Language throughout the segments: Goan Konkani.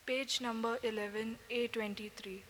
Page number 11, A23.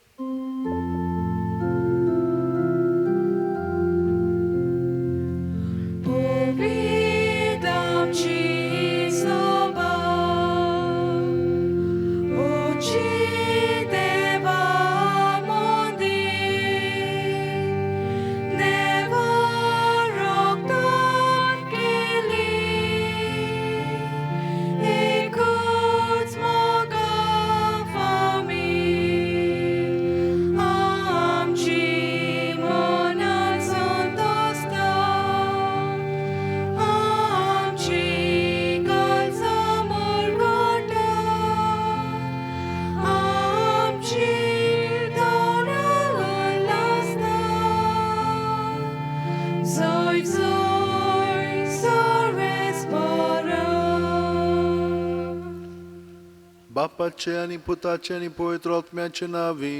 बापाचे आनी पुताचे आनी पवित्र आत्म्याचे नांवी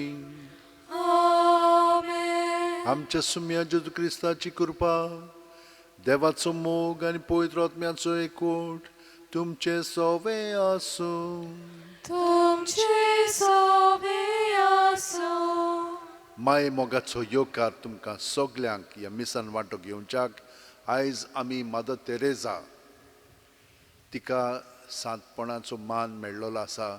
आमेन. आमच्या सुम्या जेजू क्रिस्ताची कृपा, देवाचो मोग आनी पवित्र आत्म्याचो एकवट तुमचे सोवे आसूं. तुमचे सोवे आसूं. माय मोगाचो योकार तुमकां सगल्यांक ह्या मिसान वांटो घेवच्याक आयज आमी मदर तेरेजा तिका सांतपणाचो मान मेळ्ळो आसा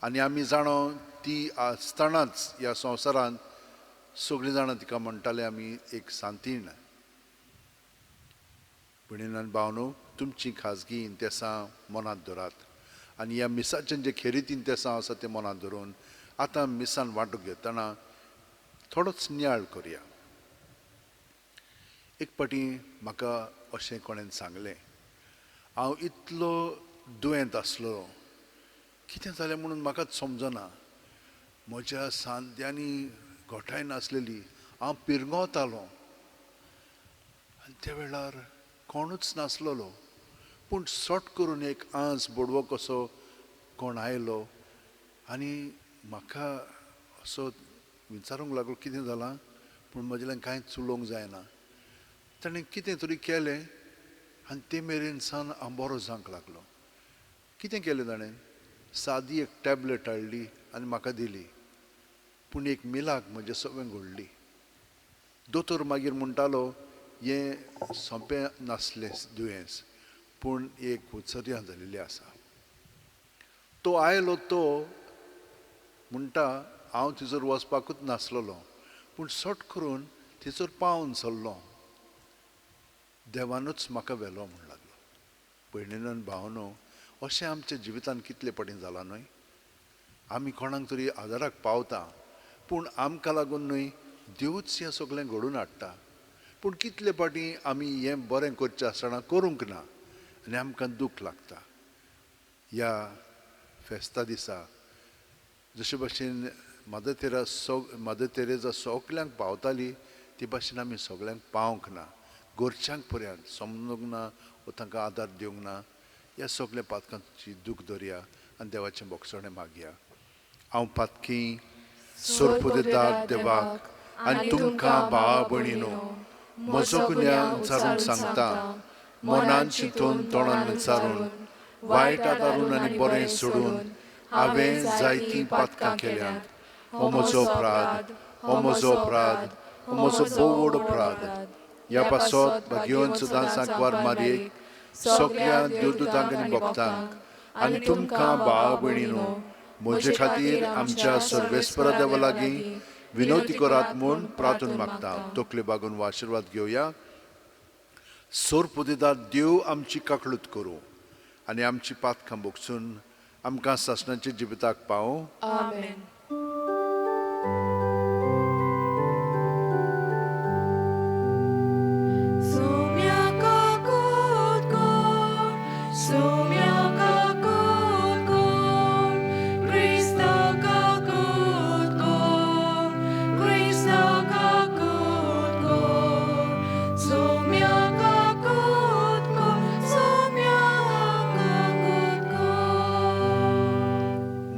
आनी आमी जाणो ती आसतनाच ह्या संवसारांत सगळीं जाणां तिका म्हणटाले आमी एक सांतीण. भयणीन आनी भावनो, तुमची खाजगी इंतेसां मनांत धरात आनी ह्या मिसाचें जे खेरीत इंतेसां आसा तें मनांत धरून आतां मिसान वांटो घेतना थोडोच नियाळ करया. एक फावटी म्हाका अशें कोणेन सांगलें, हांव इतलो दुयेंत आसलो, कितें जालें म्हणून म्हाकाच समजना, म्हज्या सांद्यांनी घोटाय नासलेली, हांव पिरंगतालो आनी त्या वेळार कोणूच नासलेलो, पूण सट करून एक आंस बोडवो कसो कोण आयलो आनी म्हाका असो विचारूंक लागलो कितें जालां, पूण म्हजेल्यान कांयच उलोवंक जायना. ताणें कितें तरी केलें आनी ते मेरेन सान हांव बरो जावंक लागलो. कितें केलें ताणें, सादी एक टॅबलेट हाडली आनी म्हाका दिली, पूण एक मिलाक म्हजें सगळें घडली. दोतोर मागीर म्हणटालो हें सोंपें नासलें दुयेंस, पूण एक उचर्या जाल्ली आसा. तो आयलो तो म्हणटा हांव थंयसर वचपाकूच नासलेलो, पूण सट करून थंयसर पावन सरलो, देवानूच म्हाका व्हेलो म्हण लागलो. भयणीन भावनो, अशें आमच्या जिवितान कितले फावटीं जालां न्हय, आमी कोणाक तरी आदाराक पावता, पूण आमकां लागून न्हय देवूच हें सगळें घडोवन हाडटा. पूण कितले फावटीं आमी हें बरें करचें आसतना करूंक ना आनी आमकां दूख लागता. ह्या फेस्ता दिसा जशे भाशेन मदर तेरेजा सगल्यांक पावताली ते भाशेन आमी सगल्यांक पावंक ना, घरच्यांक पर्यंत समजूंक ना वो तांकां आदार दिवंक ना. ह्या सगल्या पातकांची दूख धरया आनी देवाचें बोगसणें मागया. हांव पातकी सोरपुदेदार देवाक आनी तुमकां भावा भयणीनो म्हजो गुन्यांव विचारून सांगता, मनान चिंतून तोंडान विचारून वायट आदारून आनी बरें सोडून हांवें जायतीं पातकां केल्यांत. हो म्हजो अपराध, हो म्हजो अपराध, हो म्हजो भोव व्हड अपराध. ह्या पासत भाग्योन सदां सांकवार मारयेक सगल्या देवदूतांक आनी भक्तांक आनी तुमकां भावा भयणीनो म्हजे खातीर आमच्या सर्वेस्परा देवा लागीं विनवती करात म्हूण प्रार्थना मागता. तकले बागून हो आशिर्वाद घेवया. सोरपुदेदार देव आमची काकळूत करूं आनी आमची पातकां भोगसून आमकां सासणाच्या जिविताक पावूं. आमेन.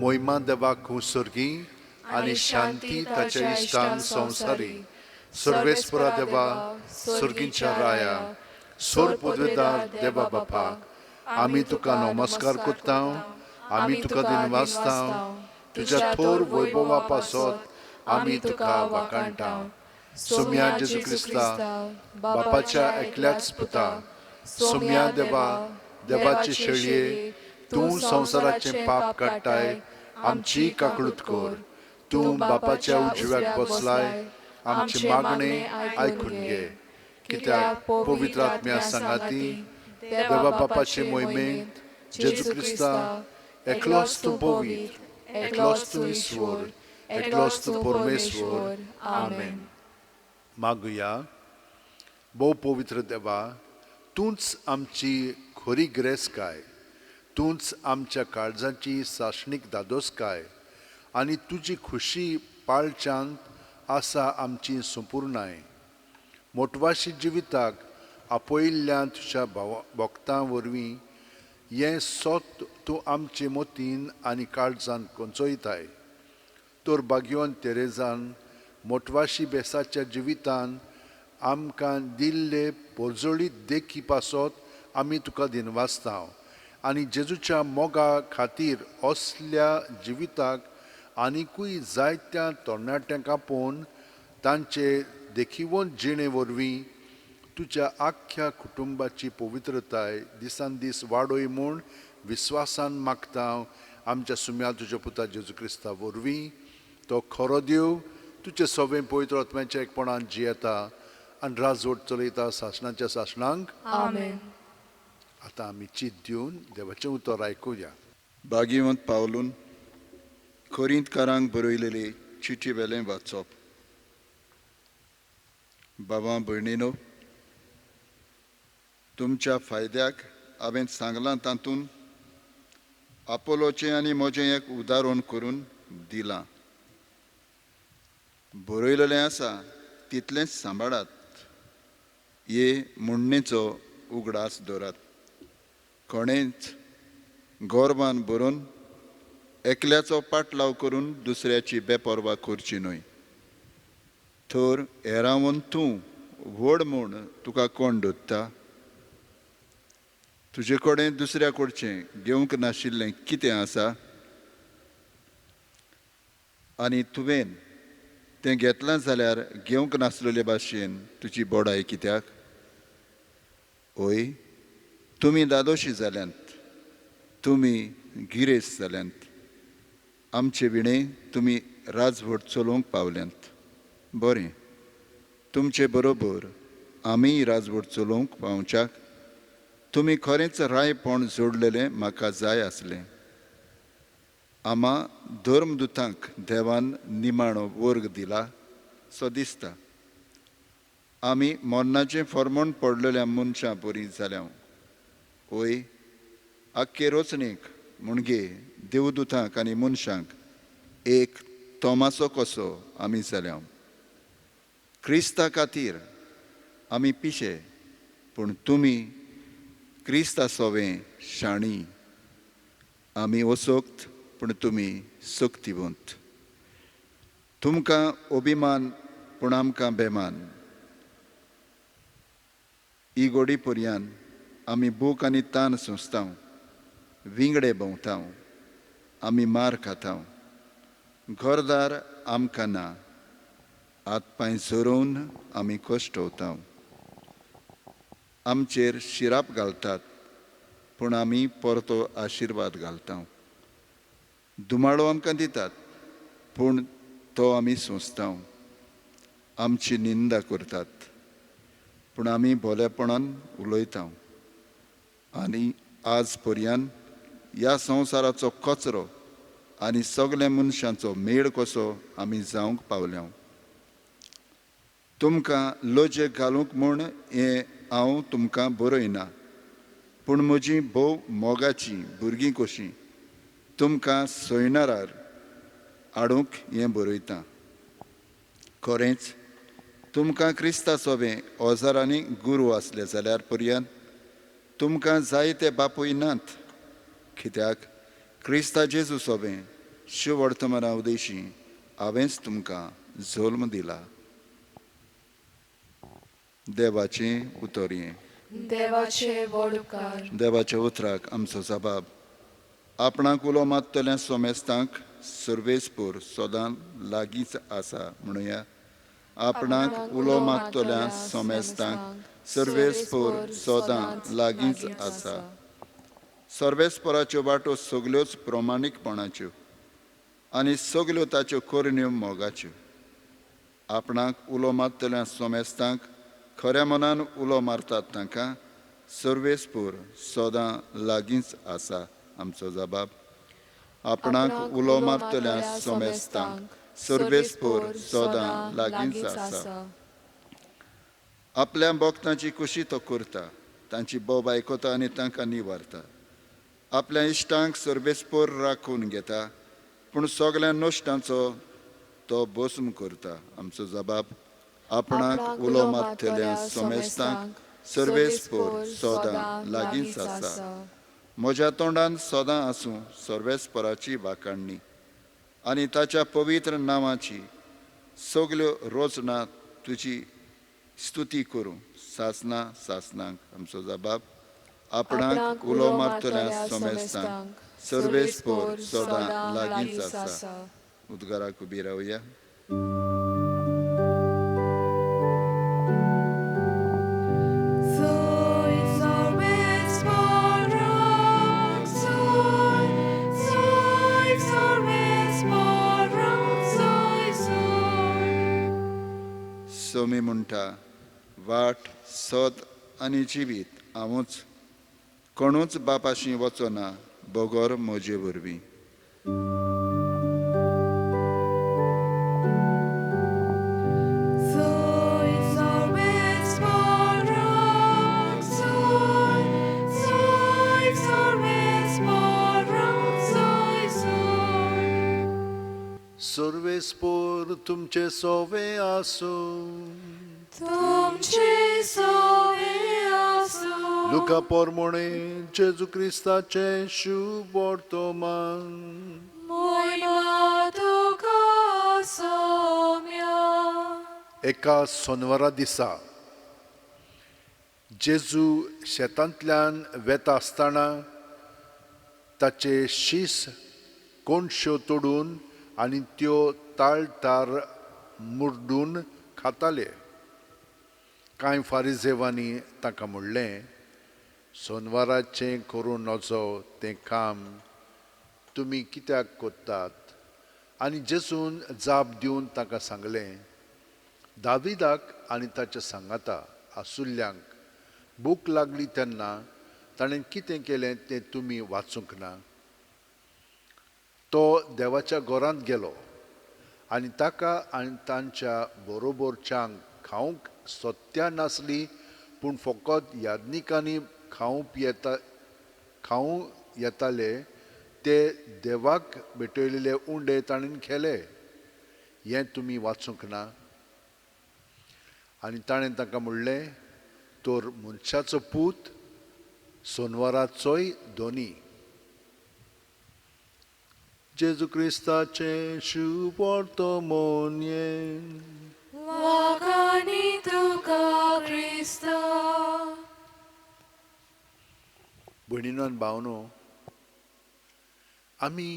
मोहिमा देवाक सर्गी आनी शांती ताच्या इश्टान संवसारी. सर्वेस्परा देवा, सर्गींच्या राया, सोर पदवेदार देवा बापा, आमी तुका नमस्कार करता, आमी तुका दिनवासता, तुज्या थोर वैभवा पासत आमी तुका वाखाणटा. सोम्या जेजू क्रिस्ता, बापाच्या एकल्याच पुता, सोम्या देवा, देवाचे शेळये, तूं संवसाराचें पाप काडटाय, आमची काकळूत कर. तूं बापाच्या उजव्याक बसलाय, आमची मागणें आयकून घे. कित्याक पवित्र आत्म्या सांगाती देवा बापाचे मोहिमेंत जेजू क्रिस्ता, एकलोच तूं पवित्र, एकलोच तूं ईश्वर, एकलोच तूं परमेश्वर. आमेन. मागुया. भोव पवित्र देवा, तूंच आमची खरी गिरेस्तकाय, तूंच आमच्या काळजाची सासणीक धादोसकाय आनी तुजी खुशी पाळच्यांत आसा आमची संपुर्णाय. मोटवाशी जिविताक आपयिल्ल्या तुज्या भाव भक्तां वरवीं हें सत तूं आमचे मतीन आनी काळजान कोंचयताय. तर भाग्यवंत तेरेजान मोटवाशी बेसाच्या जिवितान आमकां दिल्ले परजळीत देखी पासत आमी तुका दिनवासता आनी जेजूच्या मोगा खातीर असल्या जिविताक आनिकूय जायत्या तरणाट्यांक आपोवन तांचे देखिवंत जिणे वरवीं तुज्या आख्ख्या कुटुंबाची पवित्रताय दिसान दीस वाडय म्हूण विस्वासान मागता आमच्या सुम्या तुज्या पुता जेजू क्रिस्ता वरवीं. तो खरो देव, तुजे सवें पवित्र आत्म्याच्या एकपणान जियेता आनी राजवट चलयता सासणाच्या सासणांक. आमेन. आतां आमी चीत दिवन देवाचें उतर आयकुया. भाग्यवंत पावलून कोरिंतकारांक बरयलेली चिटी वेलें वाचप. बाबा भयणीनो, तुमच्या फायद्याक हांवें सांगलां तातूंत आपोलोचें आनी म्हजें एक उदाहरण करून दिलां. बरयलेलें आसा तितलेंच सांबाळात, हे म्हणणेचो उगडास दवरात. कोणेंच गोरवान बरोवन एकल्याचो पाटलाव करून दुसऱ्याची बेपर्वा करची न्हय. तर हेरावन तूं व्हड म्हूण तुका कोण धरता? तुजे कडेन दुसऱ्या कडचें घेवंक नाशिल्लें कितें आसा? आनी तुवें तें घेतलां जाल्यार घेवंक नासलेले भाशेन तुजी बडाय कित्याक? हय, तुमी दादोशी जाल्यांत, तुमी गिरेस्त जाल्यांत, आमचे विणें तुमी राजवट चलोवंक पावल्यांत. बरें, तुमचे बरोबर आमीय राजवट चलोवंक पावच्याक तुमी खरेंच रायपण जोडलेलें म्हाका जाय आसलें. आमा धर्मदुतांक देवान निमाणो वर्ग दिला सो दिसता. आमी मरणाचें फॉर्मोण पडलेल्या मनशां बरीं जाल्या. हय, आख्खे रचणेक म्हणजे देवदुतांक आनी मनशांक एक तोमासो कसो आमी जाल्या. क्रिस्ता खातीर आमी पिशे, पूण तुमी क्रिस्ता सोवें शाणी. आमी असक्त, पूण तुमी सक्तिवंत. तुमकां अभिमान, पूण आमकां बेमान. ही गोडी पर्यान आमी भूक आनी तान सोंसतांव, विंगडे भोंवतांव, आमी मार खातांव, घरदार आमकां ना, हात पांय झरोवन आमी कश्टवतांव. आमचेर शिराप घालतात, पूण आमी परतो आशिर्वाद घालतांव. दुमाळो आमकां दितात, पूण तो आमी सोंसतांव. आमची निंदा करतात, पूण आमी भोलेपणान उलयतांव. आनी आज पर्यान ह्या संवसाराचो कचरो आनी सगल्या मनशांचो मेळ कसो आमी जावंक पावल्या. तुमकां लजेक घालूंक म्हूण हें हांव तुमकां बरयना, पूण म्हजी भोव मोगाचीं भुरगीं कशीं तुमकां सोयणारार हाडूंक हें बरयता. खरेंच तुमकां क्रिस्ता सोबें हजारांनी गुरू आसले जाल्यार पर्यंत तुमकां जायते बापूय नात, कित्याक क्रिस्ता जेजू सोबें शिववर्तमाना उदेशी हांवेंच तुमकां जल्म दिला. देवाचें उतर हें. देवाचे व्हड उपकार. देवाच्या उतराक आमचो जबाब. आपणाक उलो मारतल्या सोमेस्तांक सर्वेस्पोर सदां लागींच आसा म्हणुया. आपणाक उलो मागतल्या समेस्तांक सर्वेस्पोर सदां लागींच आसा. सर्वेस्पोराच्यो वाटो सगल्योच प्रमाणीकपणाच्यो आनी सगल्यो ताच्यो करण्यो मोगाच्यो. आपणाक उलो मारतल्या समेस्तांक खऱ्या मनान उलो मारतात तांकां सर्वेस्पोर सदां लागींच आसा. आमचो जबाब. आपणाक उलो मारतल्या समेस्तांक सर्वेस्पोर सदां लागींच आसा. आपल्या भक्तांची कुशी तो करता, तांची बोब आयकता आनी तांकां निवारता. आपल्या इश्टांक सर्वेस्पोर राखून घेता, पूण सगळ्या नश्टांचो तो भस्म करता. आमचो जबाब. आपणाक उलो मारतल्या समेस्तांक सर्वेस्पोर सदां लागींच आसा. म्हज्या तोंडान सदां आसूं सर्वेस्पोराची वाखाणणी आनी ताच्या पवित्र नांवाची सगल्यो रोजना तुजी स्तुती करूं सासना सासनांक. आमचो जबाब. आपणाक उलो मारतल्या समेस्तांक सर्वेस्पोर सदां लागींच आसा. उद्गाराक उबी रावया. सोमी म्हणटा, वाट सत आनी जिवीत हांवूच, कोणूच बापाशी वचना बगर म्हजे वरवीं. सर्वेस्पोर तुमचे सोवे आसूं. तुमचे सोवे आसूं. लुका पोरमोणे जेजू क्रिस्ताचें शुभ वर्तमान. मोयमा तुका सोम्या. एका सोनवारा दिसा जेजू शेतांतल्यान वेता आसतना ताचे शीस कोणश्यो तोडून आनी त्यो ताळटार मुरडून खाताले. कांय फारिजेवांनी ताका म्हणलें, सोनवाराचें करूं नजो तें काम तुमी कित्याक करतात? आनी जेजून जाप दिवन ताका सांगलें, दाविदाक आनी ताच्या सांगाता आसुल्ल्यांक भूक लागली तेन्ना ताणें कितें केलें तें तुमी वाचूंक ना? तो देवाच्या घरांत गेलो आनी ताका आनी तांच्या बरोबरच्यांक खावंक सत्या नासली, पूण फकत याज्ञिकांनी खावं येताले ते देवाक भेटयलेले उंडे ताणें खेले. हें तुमी वाचूंक ना? आनी ताणें तांकां म्हणलें, तर मनशाचो पूत सोनवाराचोय दोनी. जेजू क्रिस्ताचें शुभ वर्तमान. वाखाणी तुका क्रिस्ता. भयणीनो आनी भावनो, आमी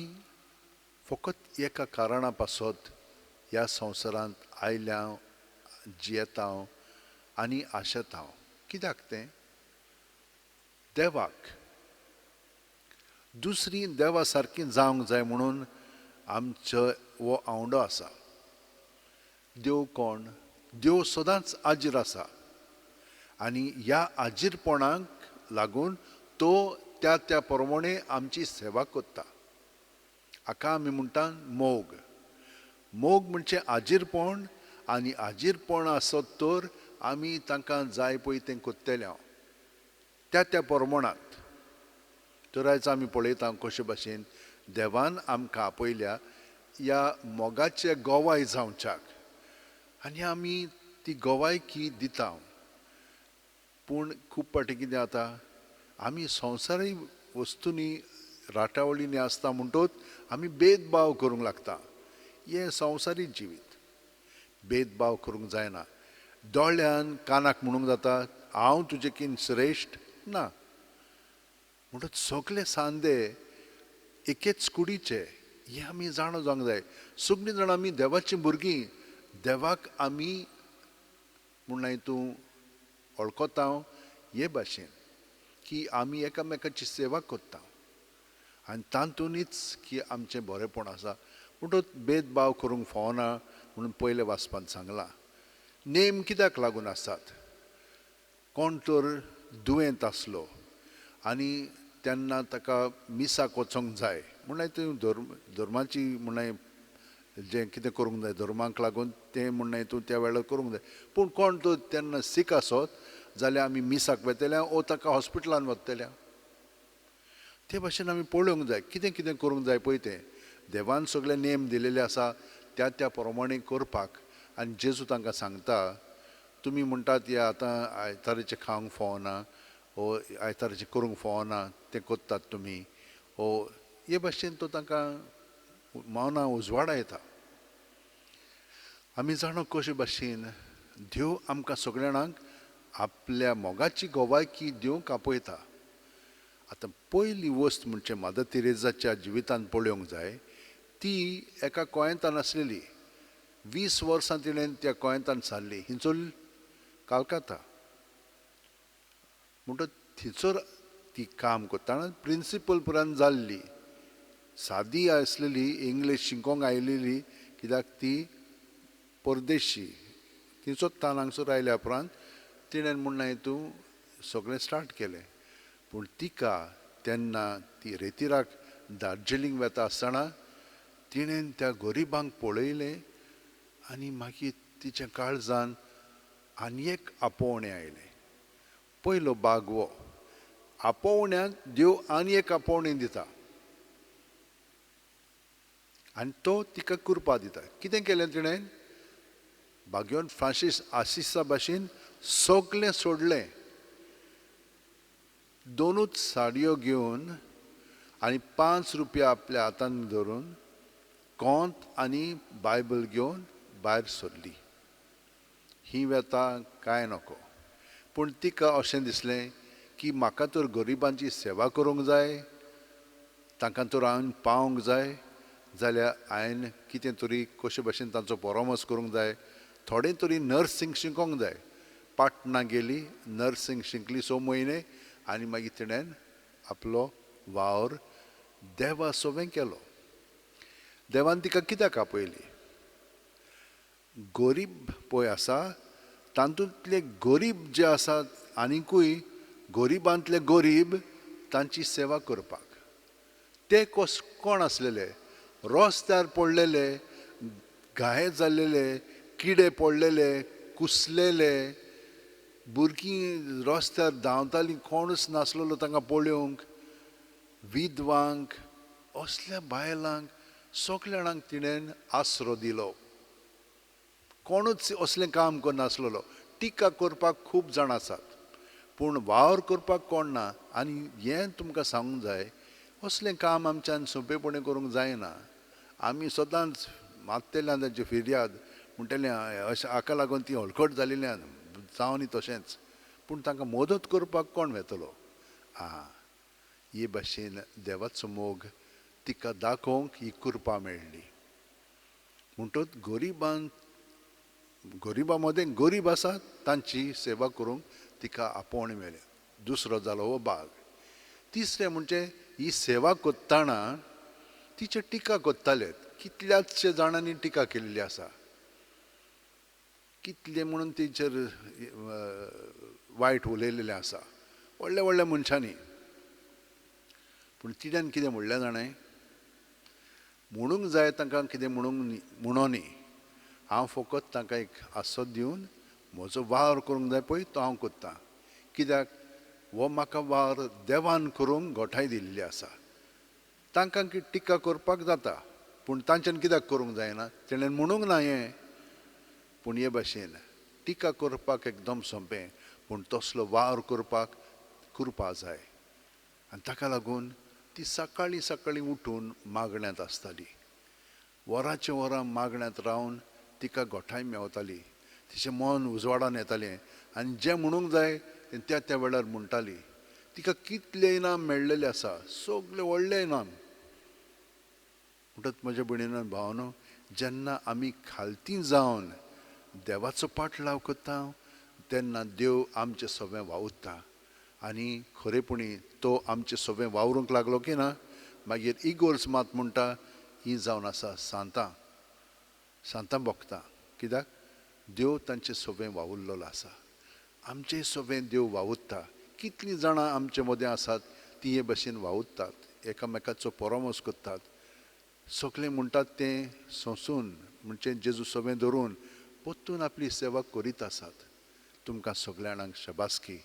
फकत एका कारणा पासत ह्या संवसारांत आयल्या, जियेता आनी आशेता. कित्याक तें? देवाक. दुसरी देवा सारकी जावंक जाय म्हणून आमचो हो आवंडो आसा. देव कोण? देव सदांच आजीर आसा आनी ह्या आजीरपणाक लागून तो त्या त्या प्रमाणे आमची सेवा करता. हाका आमी म्हणटा मोग. मोग म्हणजे आजीरपण, आनी आजीरपण आसत तर आमी तांकां जाय पळय तें करतले हांव त्या त्या प्रमाणांत. तर आयज आमी पळयता कशे भाशेन देवान आमकां आपयल्या ह्या मोगाचे गोवाय जावच्याक, आनी आमी ती गोवायकी दिता. पूण खूब फावटी कितें जाता, आमी संवसारी वस्तूंनी राटावळींनी आसता म्हणटूच आमी भेदभाव करूंक लागता. हें संवसारी जिवीत. भेदभाव करूंक जायना. दोळ्यान कानाक म्हणूंक जाता हांव तुजे कीन श्रेश्ठ ना. म्हणटच सगळे सांदे एकेच कुडीचे, हें आमी जाणा जावंक जाय. सगळीं जाणां आमी देवाचीं भुरगीं, देवाक आमी म्हणल्यार तूं वळखता हे भाशेन की आमी एकामेकाची सेवा करता आनी तातूंतच की आमचें बरेंपण आसा. म्हणटच भेदभाव करूंक फावना म्हणून पयले वाचपांत सांगलां. नेम कित्याक लागून आसात? कोण तर दुयेंत आसलो आनी तेन्ना ताका मिसाक वचोंक जाय, म्हणल्यार तूं धर्माची म्हणल्यार जें कितें करूंक जाय धर्माक लागून तें म्हणल्यार तूं त्या वेळार करूंक जाय. पूण कोण तर तेन्ना सीक आसत जाल्यार आमी मिसाक वतल्या ओ ताका हॉस्पिटलान वतल्या. ते भाशेन आमी पळोवंक जाय कितें कितें करूंक जाय पळय तें. देवान सगळे नेम दिलेले आसा त्या त्या प्रमाणे करपाक. आनी जेजू तांकां सांगता, तुमी म्हणटात हे आतां आयताराचें खावंक फावना ओ आयताराचें करूंक फावना तें करतात तुमी ओ हे भाशेन तो तांकां मनां उजवाडा येता. आमी जाणो कशे भाशेन देव आमकां सगळ्या जाणांक आपल्या मोगाची गवायकी दिवंक आपयता. आतां पयली वस्त म्हणजे मदर तेरेजाच्या जिवितांत पळोवंक जाय, ती एका कोयंतान आसलेली. 20 वर्सां तिणें त्या कोयंतान सारली, हिंचोल कालकाता. म्हणटच थंयसर ती काम करतना प्रिंसिपल पुरान जाल्ली, सादी आसलेली, इंग्लीश शिकोंक आयलेली, कित्याक ती परदेशी. थंयचोच तान हांगसर आयल्या उपरांत तिणें म्हणलें तूं सगळें स्टार्ट केलें. पूण तिका तेन्ना ती रेतिराक दार्जिलिंग वता आसतना तिणें त्या गरिबांक पळयलें आनी मागीर तिच्या काळजान आनी एक आपोवणें आयलें. पयलो बाग हो आपोवण्यांत देव आनी एक आपोवणें दिता आनी तो तिका कृपा दिता. कितें केलें तिणें? भाग्योन फ्रांसीस आसिसा भाशेन सगळें सोडलें, दोनूच साडयो घेवन आनी 5 रुपया आपल्या हातान धरून कोंत आनी बायबल घेवन भायर सरली. ही वेता कांय नको, पूण तिका अशें दिसलें की म्हाका तर गरिबांची सेवा करूंक जाय, तांकां तर हांवें पावोंक जाय, जाल्यार हांवें कितें तरी कशे भाशेन तांचो परामर्श करूंक जाय, थोडें तरी नर्सिंग शिकोंक जाय. पाटणा गेली, नर्सिंग शिकली 6 म्हयने आनी मागीर तिणें आपलो वावर देवा सोवें केलो. देवान तिका कित्याक आपयली? गरीब पळय आसा तातूंतले गरीब जे आसात आनिकूय गरिबांतले गरीब तांची सेवा करपाक. ते कोण आसलेले? रस्त्यार पडलेले, घाये जाल्लेले, किडे पडलेले, कुसलेले भुरगीं रस्त्यार धांवतालीं, कोणूच नासलेलो तांकां पळोवंक. विधवांक, असल्या बायलांक, सगल्या जाणांक तिणें आसरो दिलो. कोणूच असलें काम करनासलेलो. टिका करपाक खूब जाण आसात पूण वावर करपाक कोण ना. आनी हें तुमकां सांगूंक जाय, असलें काम आमच्यान सोंपेपणी करूंक जायना. आमी सदांच मागतल्यान तांची फिर्याद म्हणटलें अशें हाका लागून ती हलकट जाल्ल्यान जावं न्ही तशेंच, पूण तांकां मदत करपाक कोण वेतलो? आं, हे भाशेन देवाचो मोग तिका दाखोवंक ही कृपा मेळ्ळी. म्हणटच गरिबां मदें गरीब आसात तांची सेवा करूंक तिका आपोवणें मेळ्ळें. दुसरो जालो हो बाग. तिसरें म्हणजे ही सेवा करतना तिचे टिका करताले. कितल्याचशे जाणांनी टिका केल्ली आसा, कितले म्हणून तिचेर वायट उलयलेलें आसा व्हडल्या व्हडल्या मनशांनी. पूण तिणें कितें म्हणलें जाणें, म्हणूंक जाय तांकां कितें म्हणूंक म्हणो न्ही, हांव फकत तांकां एक आसत दिवन म्हजो वावर करूंक जाय पळय तो हांव करतां, कित्याक हो म्हाका वावर देवान करूंक गोठाय दिल्ली आसा. तांकां टिका करपाक जाता पूण तांच्यान कित्याक करूंक जायना? तेणें म्हणूंक ना हें. पूण हे भाशेन टिका करपाक एकदम सोंपें, पूण तसलो वावर करपाक कृपा जाय. आनी ताका लागून ती सकाळीं सकाळीं उठून मागण्यांत आसताली. वरांचे वरां मागण्यांत रावन तिका गोठाय मेवताली, तिचें मन उजवाडान येतालें आनी जें म्हणूंक जाय तें त्या त्या वेळार म्हणटाली. तिका कितले इनाम मेळ्ळेले आसा, सगळे व्हडले इनाम. म्हणटच म्हज्या भयणीन भावनो, जेन्ना आमी खालती जावन देवाचो पाटलाव करता तेन्ना देव आमचें सगळें वावुरता आनी खरेपणी तो आमचें सगळें वावरूंक लागलो की ना मागीर इगोर्ज मात म्हणटा ही जावन आसा सांतां, सांतां भोगता. कित्याक देव तांचें सगळें वावुरलेलो आसा. आमचें सगळें देव वावुरता. कितलीं जाणां आमचे मदें आसात ती हे भशेन वावुरतात, एकामेकाचो परामर्श करतात, सगळें म्हणटात तें सोंसून म्हणजे जेजू सगळें धरून परतून आपली सेवा करीत आसात. तुमकां सगळ्या जाणांक शबासकी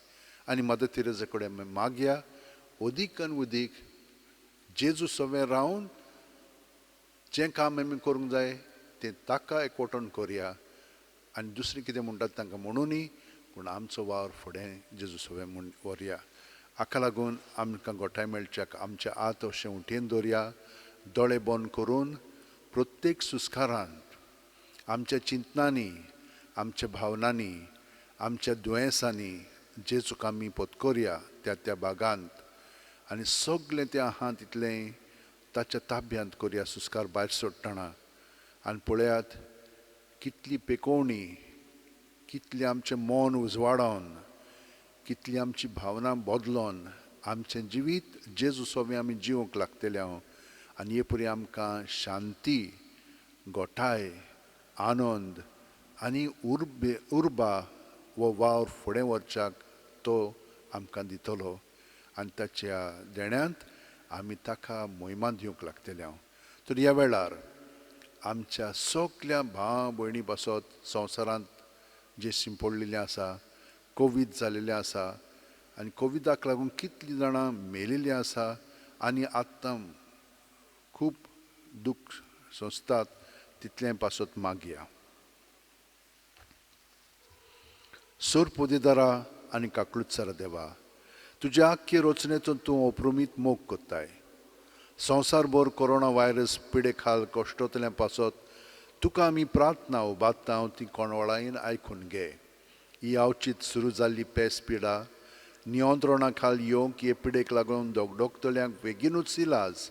आनी मदर तेरेजा कडेन मागया अदीक आनी अदीक जेजू सगळें रावन जें काम आमी करूंक जाय तें ताका एकवटून करया आनी दुसरें कितें म्हणटात तांकां म्हणुनी, पूण आमचो वावर फुडें जेजू सगळें म्हूण व्हरया. हाका लागून आमकां गोठाय मेळच्याक आमच्या हात अशें उठेन दवरया, दोळे बंद करून प्रत्येक सुस्कारांत आमच्या चिंतनांनी, आमच्या भावनांनी, आमच्या दुयेंसांनी जेजूक आमी पत्करया त्या त्या भागांत आनी सगळें तें आहा तितलें ताच्या ताब्यांत करया सुस्कार भायर सोडटना. आनी पळयात कितली पेकोवणी, कितलें आमचें मन उजवाडावन, कितली आमची भावना बदलोन आमचें जिवीत जेजू सोबें आमी जिवंक लागतलें हांव. आनी हे परी आमकां शांती, गोठाय, आनंद आनी उर्बा हो वावर फुडें व्हरच्याक तो आमकां दितलो आनी ताच्या देण्यांत आमी ताका मोहिमा दिवंक लागतले हांव. तर ह्या वेळार आमच्या सगल्या भाव भयणी पासत संवसारांत जे शिंपडलेलें आसा, कोवीड जालेलें आसा आनी कोविडाक लागून कितलीं जाणां मेलेलीं आसा आनी आतां खूब दुख्ख सोंसतात तितलें पासत मागया. सोर पोदेदारा आनी काकळुत्सरा देवा, तुज्या आख्खे रचनेचो तूं अप्रुमीत मोग करताय. संवसारभर कोरोना व्हायरस पिडे खाल कश्टोतल्या पासत तुका आमी प्रार्थना उबारता ती कोणवळायेन आयकून घे. ही अवचीत सुरू जाल्ली पेस पिडा नियंत्रणा खाल येवंक हे पिडेक लागून दोगडोगतल्यांक बेगीनूच इलाज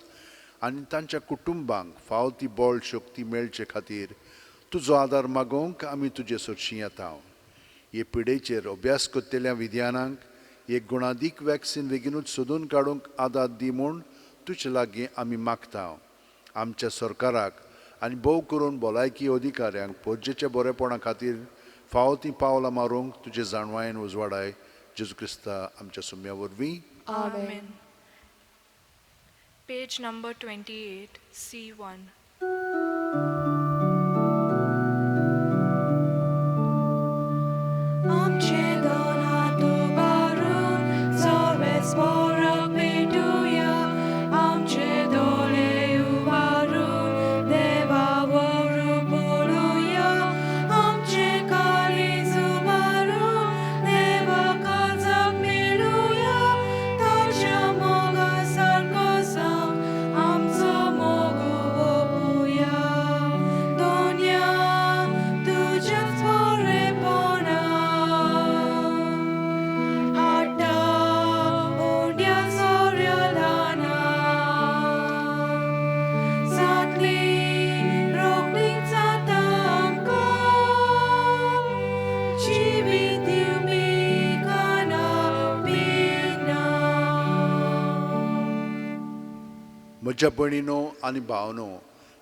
आनी तांच्या कुटुंबांक फाव ती बळ शक्ती मेळचे खातीर तुजो आदार मागोवंक आमी तुजे सरशीं येता. हे पिडेचेर अभ्यास करतल्या विज्ञानांक एक गुणादीक वॅक्सिन बेगीनूच सोदून काडूंक आदार दी म्हूण तुजे लागीं आमी मागता. आमच्या सरकाराक आनी भोव करून भलायकी अधिकाऱ्यांक पोरजेच्या बरेपणा खातीर फावो तीं पावलां मारूंक तुजे जाणवायेन उजवाडाय. जेजू क्रिस्ता आमच्या सुम्या वरवीं. आमेन. Page number 28, C1. म्हज्या भयणीनो आनी भावनो,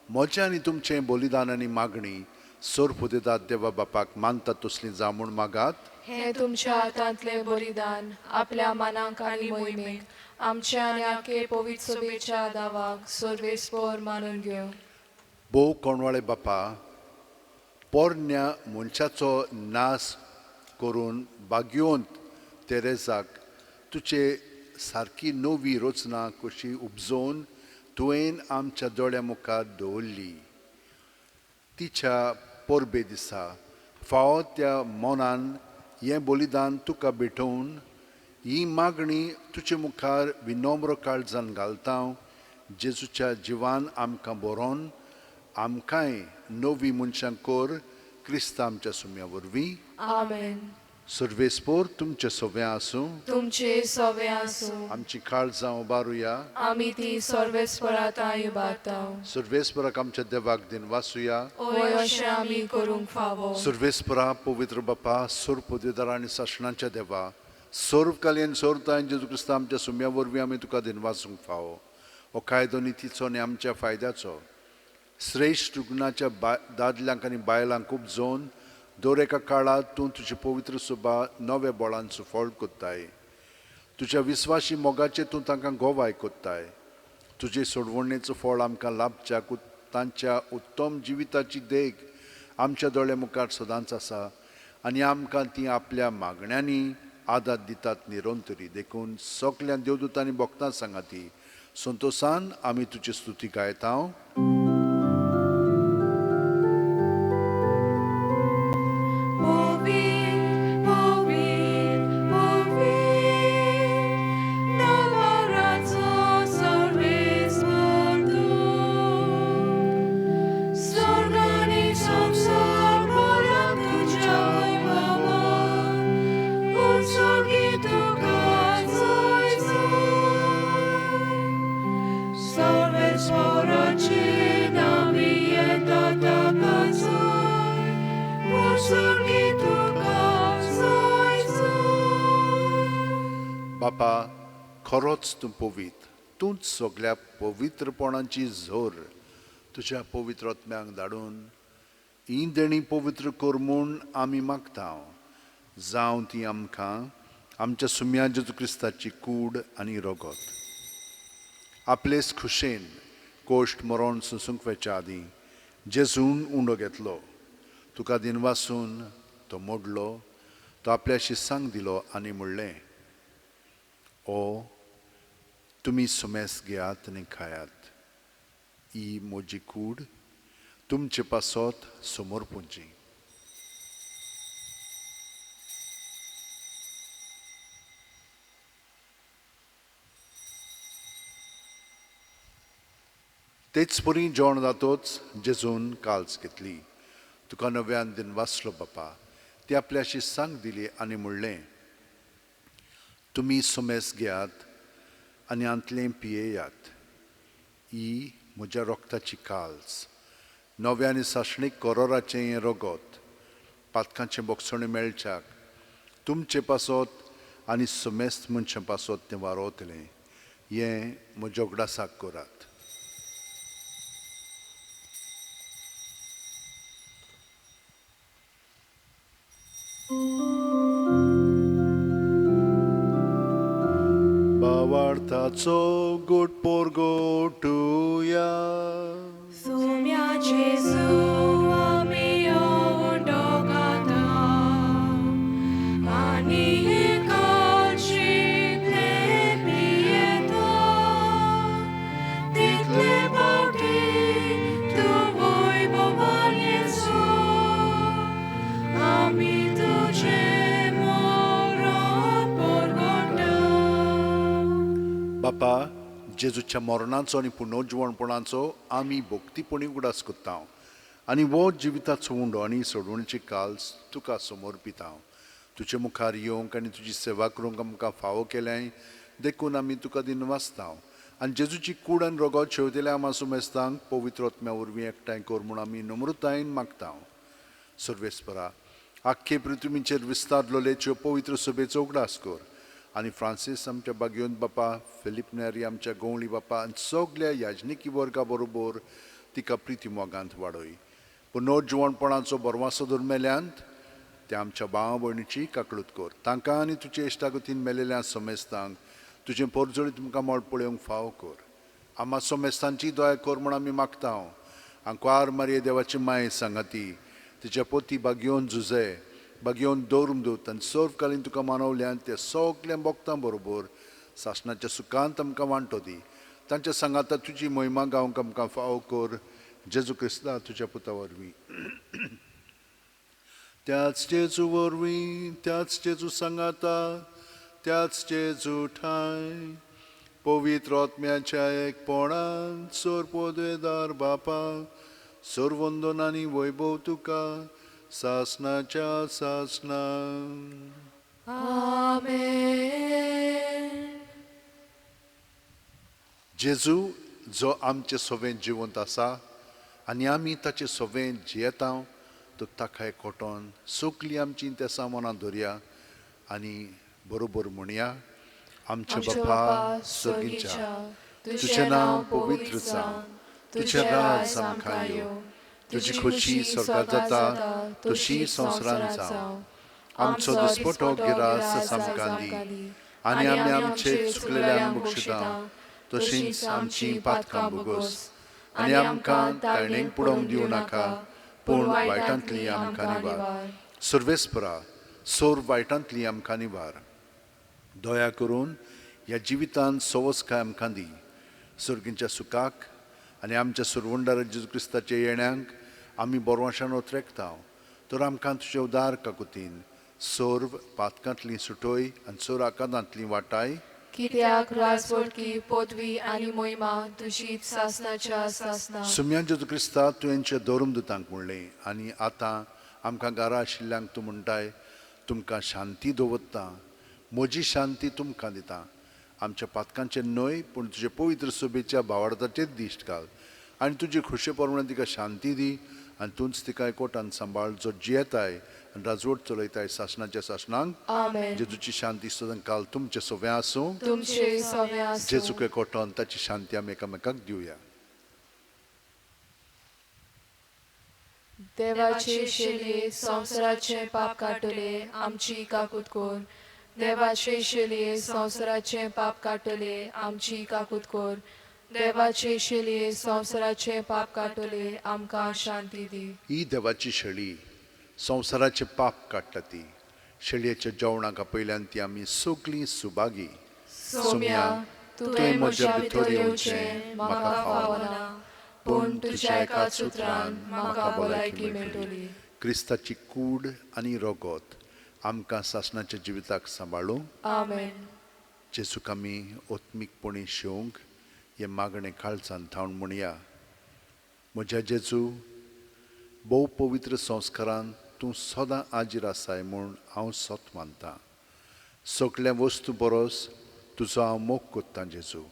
म्हजें आनी तुमचें बलिदान आनी मागणी सोर पुदेदात देवा बापाक मानतात तसली जावं म्हूण मागात. हें तुमच्या हातांतलें बलिदान आपल्या मनाक आनी मोहिमेक आमच्या आनी आखे पवित्र सभेच्या दावाक सर्वेस्पोर मानून घेवं. भोव कोणवाळे बापा, पोरण्या मनशाचो नाश करून बागयोंत तेरेजाक तुजे सारकी नवी रचना कशी उपजोवन तुवें आमच्या दोळ्या मुखार दवरली. तिच्या परबे दिसा फावो त्या मनान हें बलिदान तुका भेटोवन ही मागणी तुजे मुखार विनम्र काळजान घालता. जेजूच्या जिवान आमकां बरोवन आमकांय नवी मनशां कर क्रिस्ता आमच्या सुम्या वरवीं. आमेन. सर्वेस्पोर तुमचे सोव्यां आसूं. तुमचे सवे आसूं. आमची काळजां उबारुया. आमी ती सर्वेस्पराताय उबारता. सर्वेस्पराक आमच्या देवाक दिन वासुया. होय, अशें आमी करूंक फावो. सर्वेस्परा, पवित्र बापा, सर्व पदवीदार आनी सासणाच्या देवा, सर्व कालीन सर्वतायन जेजू क्रिस्ता आमच्या सुम्या वरवीं आमी तुका दिनवासूंक फावो. हो कायदो नितीचो आनी आमच्या फायद्याचो. श्रेश्ठ रुग्णाच्या दादल्यांक आनी बायलांक उपजोवन दर एका काळार तूं तुजी पवित्र सुबा नव्या बळान सुफळ कोत्ताय. तुज्या विस्वाशी मोगाचेर तूं तांकां गोवाय कोत्ताय. तुजे सोडवणेचो फळ आमकां लाभच्याक तांच्या उत्तम जिविताची देख आमच्या दोळे मुखार सदांच आसा आनी आमकां ती आपल्या मागण्यांनी आदार दितात निरंतरी. देखून सगल्या देवदूतांनी भक्तां सांगाती संतोसान आमी तुजी स्तुती गायता. पवित्र, पवित्र, पवित्र, दरबाराचो सर्वेस्पर तूं. स्वर्ग आनी संवसार भरला तुज्या वैभवान, उत्सर्गी तुका जय जय. सर्वेस्पराचे नामी येता ताका जय, उत्सर्गी तुका जय जय. बापा, खरोच तूं पवित्र, तूंच सगल्या पवित्रपणाची झोर. तुज्या पवित्र आत्म्यांक धाडून ही देणी पवित्र कर म्हूण आमी मागता. जावं ती आमकां आमच्या सुम्या जेजू क्रिस्ताची कूड आनी रगत. आपलेच खुशेन कोश्ट मरण सोंसूंक वचच्या आदीं जेजून उंडो घेतलो, तुका दिनवासून तो मोडलो, तो आपल्या शिसांक दिलो आनी म्हणलें, ओ तुमी सुमेस घेयात आनी खायात, ही म्हजी कूड तुमचे पासत समोर पुंची. तेच परी जेवण जातोच जेजून काल्स घेतली, तुका नव्यान दिन वाचलो बापा, ती आपल्या शिसांक दिली आनी म्हणलें, तुमी सुमेस घेयात आनी आंतलें पियेयात, ही म्हज्या रोगताची काल्स, नव्या आनी सासणीक करोराचें हें रगत, पातकांचें बोगसणें मेळच्याक तुमचे पासत आनी सुमेस्त मनशां पासत तें वारोवतलें. हें म्हज्या उगडासाक करात. भावार्थाचो गोड पोरगोटुया. सुम्या जेजू आमी उंडो खाता आनी हे काळजींतले पियेता, तितले फावटी तूं वैभवान येसू, आमी तुजें मरण परगटा. बापा, जेजूच्या मरणाचो आनी पुनर्जिवणपणाचो आमी भक्तीपणी उगडास करता आनी हो जिविताचो उंडो आनी सोडवणेची काल्स तुका समर्पिता. तुजे मुखार येवंक आनी तुजी सेवा करूंक आमकां फावो केलें देखून आमी तुका दिनवासता आनी जेजूची कूड आनी रगत शेवतेल्या आमा सुमेस्तांक पवित्र आत्म्या वरवीं एकठांय कर म्हूण आमी नम्रतायेन मागता. सर्वेस्परा, आख्खे पृथ्वीचेर विस्तारलेल्यो पवित्र सभेचो उगडास कर आनी फ्रांसीस आमच्या बागयोन बापा, फिलीप नेरी आमच्या गवळी बापा आनी सगल्या याजनिकी वर्गा बरोबर तिका प्रिती मोगांत वाडय. पुनर्जिवणपणाचो बरवासो धरून मेल्यांत त्या आमच्या भाव भयणीची काकळूत कर. तांकां आनी तुजे इश्टागतीन मेलेल्या समेस्तांक तुजें पोरजोळी तुमकां मळ पळोवंक फावो कर. आमा समेस्तांची दया कर म्हूण आमी मागता. आंकवार मारये देवाची माय सांगाती तिच्या पोती बागयोन जुजे बागयोन दवरून दवरता आनी सर्वकालीन तुका मानवल्यान ते सगल्या भक्तां बरोबर सासणाच्या सुखांत आमकां वांटो दी. तांच्या सांगाता तुजी महिमा गावंक आमकां फावो कर. जेजू क्रिस्ता तुज्या पुता वरवीं. त्याच जेजू वरवीं, त्याच जेजू सांगाता, त्याच जेजू ठांय पवित्र आत्म्याच्या एकपणान सर पदवेदार बापा, सर्वंदन आनी वैभव तुका सासनाच्या सासनाक. आमेन. जेजू जो आमचे सोवें जिवंत आसा आनी आमी ताचे सोवें जियेता, तो ताका एकवटोन सगळीं आमचीं तेसां मनां धरया आनी बरोबर म्हणया, आमच्या बापा सर्गीच्या, तुजें नांव पवित्र जावं, तुजें राज आमकां येवं, तुजी खोशी स्वर्गात जाता तशी संवसारांत जावं. आमचो दिसपटो गिरास आमकां दी आनी आमी आमचे चुकलेल्यांक बक्षिता तशींच आमची पातकां भोगोस आनी आमकां ताळणेक पुडोवंक दिवं नाका, पूण वायटांतली आमकां निवार. सर्वेस्परा, सोर वायटांतली आमकां निवार. दया करून ह्या जिवितांत सवसकाय आमकां दी, सर्गींच्या सुखाक आनी आमच्या सुरवंडार जेजू क्रिस्ताच्या येण्यांक आमी बरवाशान ओतरेकता. तर आमकां तुजे उदार काकुतीन सर्व पातकांतली सुटोय आनी सोर आकादांतली वाटाय. कित्याक राजवटकी पदवी आनी मोहिमा तुजीच सासनाच्या सासना. सुम्या जेजू क्रिस्ता, तुवेंच्या धर्मदुतांक म्हणलें आनी आतां आमकां घरा आशिल्ल्यांक तूं म्हणटाय, तुमकां शांती दवरता, म्हजी शांती तुमकां दिता. आमच्या पातकांचेर न्हय पूण तुजे पवित्र सभेच्या भावार्थाचेर दिश्ट घाल आनी तुजे खोशे प्रमाणे तिका शांती दी आनी तूंच तिका एकवटान सांबाळ, जो जियेताय आनी राजवट चलयताय सासणाच्या सासणांक. आमेन. जेजूची शांती सदांकाल तुमचे सवें आसूं. तुमचे सवें आसूं. जेजूक एकवटान ताची शांती आमी एकामेकाक दिवया. देवाचे शेलये संवसाराचें पाप काडटले, आमची काकूत कर. देवाचे शेलये संवसाराचें पाप काडटले, आमची काकूत कर. देवाचे शेलये संवसाराचें पाप काडटले, आमकां शांती दी. ही देवाची शेळी संवसाराचें पाप काडटा ती. शेळयेच्या जेवणाक आपयल्यान ती आमी सगळीं सुभागी. सोम्या, तुवें म्हज्या भितर येवचें म्हाका फावना, पूण तुज्या एकाच उतरान म्हाका भलायकी मेळटली. क्रिस्ताची कूड आनी रगत आमकां सासणाच्या जिविताक सांबाळूं. आमेन. जेजूक आमी आत्मीकपणी शेवंक हें मागणें काळजान थावन म्हणया. म्हज्या जेजू, भोव पवित्र संस्कारान तूं सदां आजीर आसाय म्हूण हांव सत मानतां. सगल्या वस्तू परस तुजो हांव मोग कोत्तां जेजू,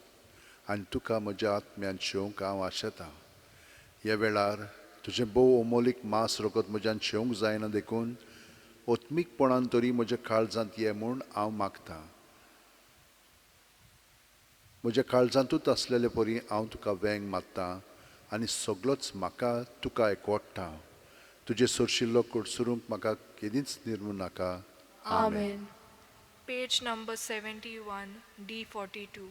आनी तुका म्हज्या आत्म्यान शेवंक हांव आशेतां. ह्या वेळार तुजें भोव अमोलीक मांस रगत म्हज्यान शेवंक जायना, देखून आत्मीकपणान तरी म्हज्या काळजांत ये म्हूण हांव मागतां. म्हज्या काळजांतूच आसलेले परी हांव तुका वेंग मारतां आनी सगलोच म्हाका तुका एकवडटा. तुजें सोरशिल्लो कडसरूंक म्हाका केदींच निर्मू नाका. आमेन. Page number 71, D42.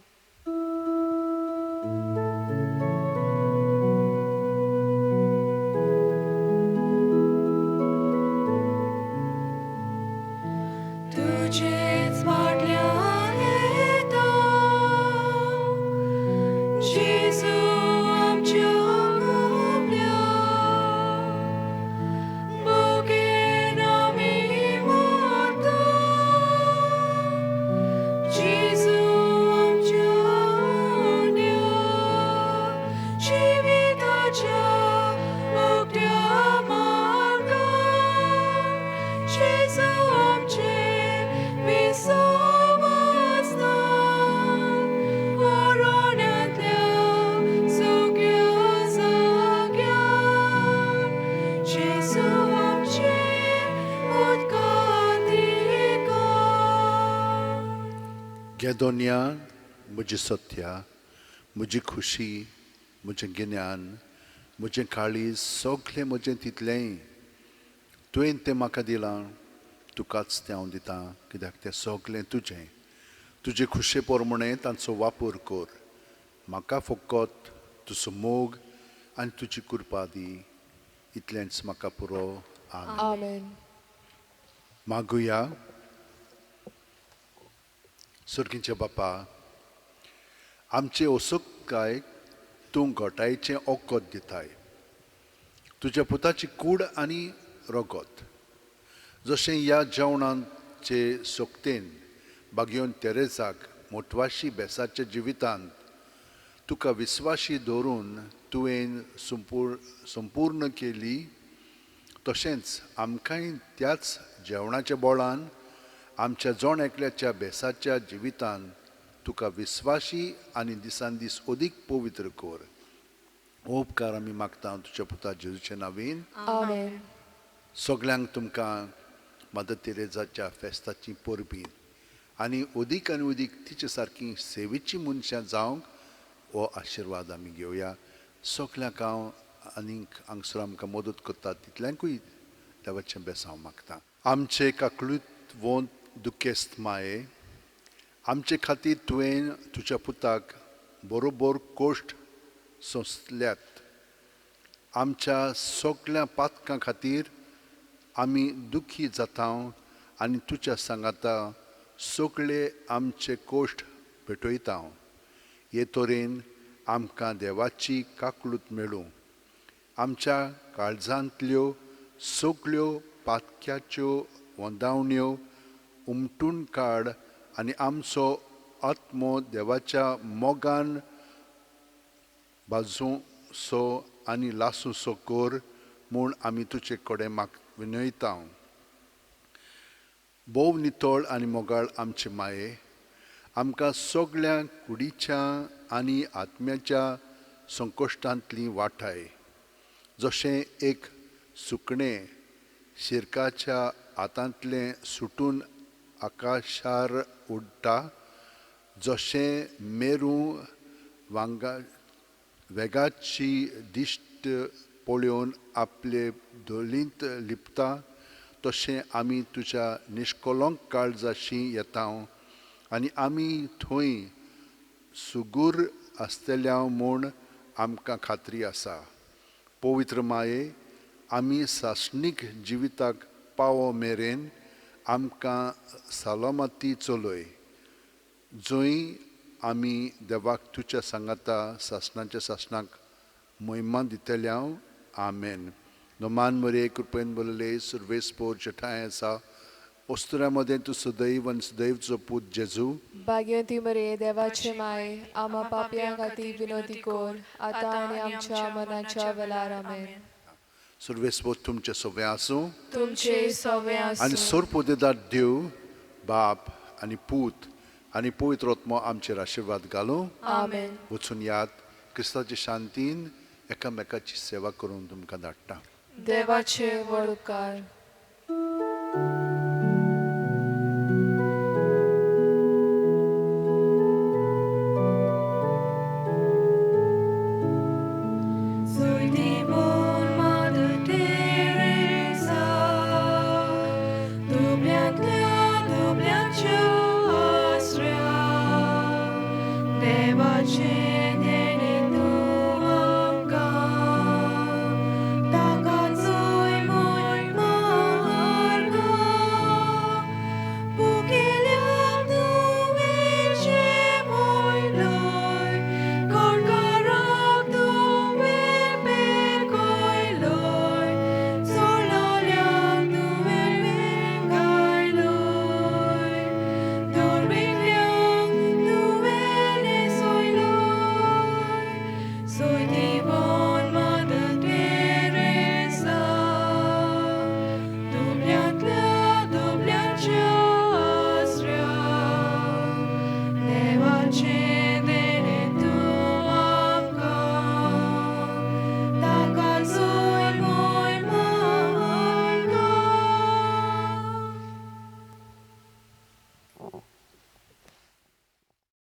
तुझेच फाटल्यान येता जेजू आमच्या बाबल्या, मोगेन आमी मरता जेजू आमच्या न्या, जिविताच्या उगत्या मार्गार जेजू आमचें विसवासतान, अरण्यांतल्या सुक्या जाग्यार जेजू आमचें उदकांत गेदोन्या, म्हजी सत्या, म्हजी खुशी, म्हजें गिन्यान, म्हजें काळीज, सगळें म्हजें तितलेंय तुवें तें म्हाका दिलां, तुकाच तें हांव दितां, कित्याक तें सगळें तुजें. तुजे खुशे प्रमाणें तांचो वापर कर. म्हाका फकत तुजो मोग आनी तुजी कृपा दी, इतलेंच म्हाका पुरो. आमेन. आमेन. मागुया. सर्गींचे बापा, आमचे असोकाय तूं घोटायचें ओकत दिताय, तुज्या पुताची कूड आनी रगत. जशें ह्या जेवणाचे सोकतेन बागयोन तेरेजाक मोटवाशी बेसाच्या जिवितांत तुका विस्वाशी दवरून तुवें संपूर्ण केली, तशेंच आमकांय त्याच जेवणाच्या बोळान आमच्या जण एकल्याच्या बेसाच्या जिवितान तुका विस्वाशी आनी दिसान दीस अदीक पवित्र कर. हो उपकार आमी मागता तुज्या पुता जेजूचे नावीन. आमेन. सगल्यांक तुमकां मदर तेरेजाच्या फेस्ताची परबीं आनी अदीक आनी अदीक तिचे सारकी सेवेची मनशां जावंक हो आशिर्वाद आमी घेवया. सगल्यांक हांव आनीक हांगसर आमकां मदत करता तितल्यांकूय देवाचें बेसांव मागता. आमचे काकळूत वोंत दुखेस्त माये, आमचे खातीर तुवें तुज्या पुताक बरोबर कोश्ट सोंसल्यात. आमच्या सगल्या पातकां खातीर आमी दुखी जाता आनी तुज्या सांगाता सगळे आमचे कोश्ट भेटयता. हे तरेन आमकां देवाची काकळूत मेळूं. आमच्या काळजांतल्यो सगळ्यो पातक्याच्यो वंदावण्यो उमटून काड आनी आमचो आत्मो देवाच्या मोगान बाजूसो आनी लासूसो कर म्हूण आमी तुजे कडेन माग विनयता. भोव नितळ आनी मोगाळ आमचे माये, आमकां सगळ्या कुडीच्या आनी आत्म्याच्या संकश्टांतली वाटाय. जशें एक सुकणें शिरकाच्या हातांतलें सुटून आकाशार उडटा, जशें मेरू वांगा वेगाची दिश्ट पळोवन आपले धोलींत लिपता, तशें आमी तुज्या निश्कलंक काळजाशी येता आनी आमी थंय सुगूर आसतल्या म्हूण आमकां खात्री आसा. पवित्र माये, आमी सासणीक जिविताक पावो मेरेन आमकां सलामती चलय, जंय आमी देवाक तुज्या सांगाता सासणाच्या सासणाक महिमा दितल्या. आमेन. नमान मरे कृपेन बोलले सुर्वेस पोर जठाय आसा वस्तुऱ्या मदें तूं सदैव आनी सदैवचो पूत जेजू. भाग्यवंती मरे देवाचे माये, आमा पापयां खातीर विनोदी कर आतां आनी आमच्या मनाच्या वेळार. आमेन. सुर्वेस पोर तुमचें सगळें आसूं, तुमचे सवे आनी आसूं. सोरपोदेदार देव बाप आनी पूत आनी पवित्र आत्मो आमचेर आशिर्वाद घालूं. आमेन. वचून याद क्रिस्ताचे शांतीन एकामेकाची सेवा करून तुमकां धाडटा. देवाचे व्हड उपकार. Soy divon Mother Teresa, दुबळ्यांतल्या दुबळ्यांच्या आसऱ्या, देवाचे